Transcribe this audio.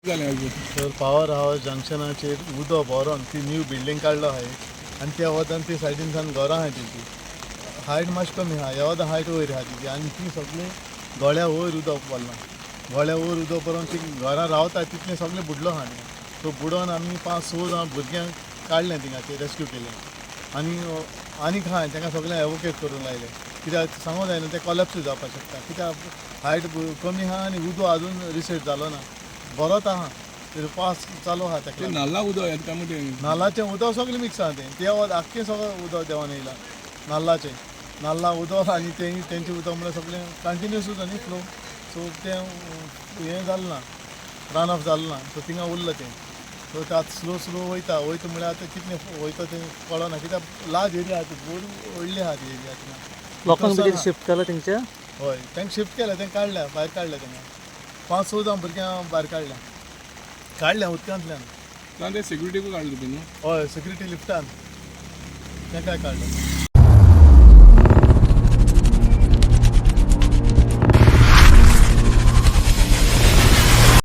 जालें आज? तर पावर हावस जंक्शनाचेर उदक भरोन ती न्यू बिल्डींग काडलो आहा एक आनी त्या वतान ती सायडीन सावन घरां आहा तेची हायट मातशी कमी आहा, ह्या वता हायट वयर आहा तेजी आनी ती सगळीं गळ्या वयर उदक पडलां. गळ्या वयर उदक पडून ती घरां रावता तितलें सगळें बुडलो आहा न्ही. सो बुडोन आमी 5-6 जाण भुरग्यांक काडलें थिंगाचेर, रेस्क्यू केलें आनी आनीक आहा तांकां सगळें एवोकेट करूंक लायलें, कित्याक सांगूंक जायना तें कॉलेप्स जावपाक शकता, कित्याक हायट कमी आहा आनी उदक अजून रिसेट जालो ना, बरोच आहा तेजो पास चालू आहा ते तेका लागून. नाल्ला उदक येता काय मग ते? नाल्लाचें उदक सगळें मिक्स आहा तें, तें वत आख्खें सगळें उदक देंवन येयलां नाल्लाचें, नाल्ला उदक आनी तें तेंचें उदक म्हणल्यार सगळें कंटिन्युअस उदक न्ही फ्लो, सो तें हें जालें ना, रन ऑफ जालें ना, सो थिंगा उरलां तें. सो तें आतां स्लो स्लो वयता वयता म्हणल्यार आतां कितलें वयता तें कळना, कित्याक लार्ज एरिया आहा ती, बरी व्हडली आहा ती एरिया थिंगा. लोकांक भितर शिफ्ट केला तेंच्या? हय, तांकां शिफ्ट केलें, तांकां काडल्या भायर, काडल्या तांकां 5-6 जाण भुरग्यांक भायर काडल्या, काडल्या उदकांतल्यान. ना, ते सिक्युरिटीकूय काडले तुमी न्हू? हय, सिक्युरिटी लिफ्टान तांकांय काडलें.